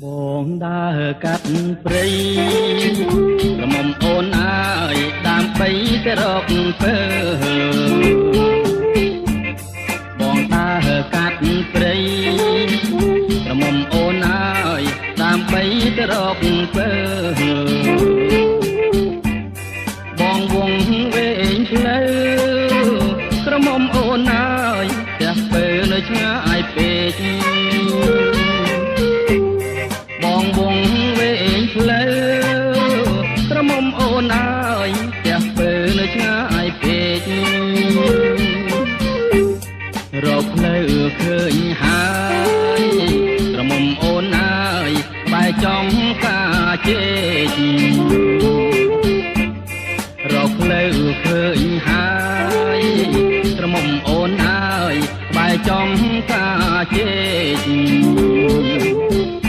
បងដើរកាត់ព្រៃក្រមុំអូនអើយដើម្បីទៅរកពើបងដើរកាត់ព្រៃក្រមុំអូនអើយដើម្បីទៅរកពើបងវងវែងផ្លូវក្រមុំអូនអើយផ្ទះពើនៅឆ្ងាយពេកបងវងវែងផ្លូវក្រមុំអូនអើយផ្ទះពើនៅឆ្ងាយពេករកផ្លូវឃើញហើយក្រមុំអូនអើយបែរចំការជែករកផ្លូវឃើញហើយក្រមុំអូនអើយបែរចំការជែក។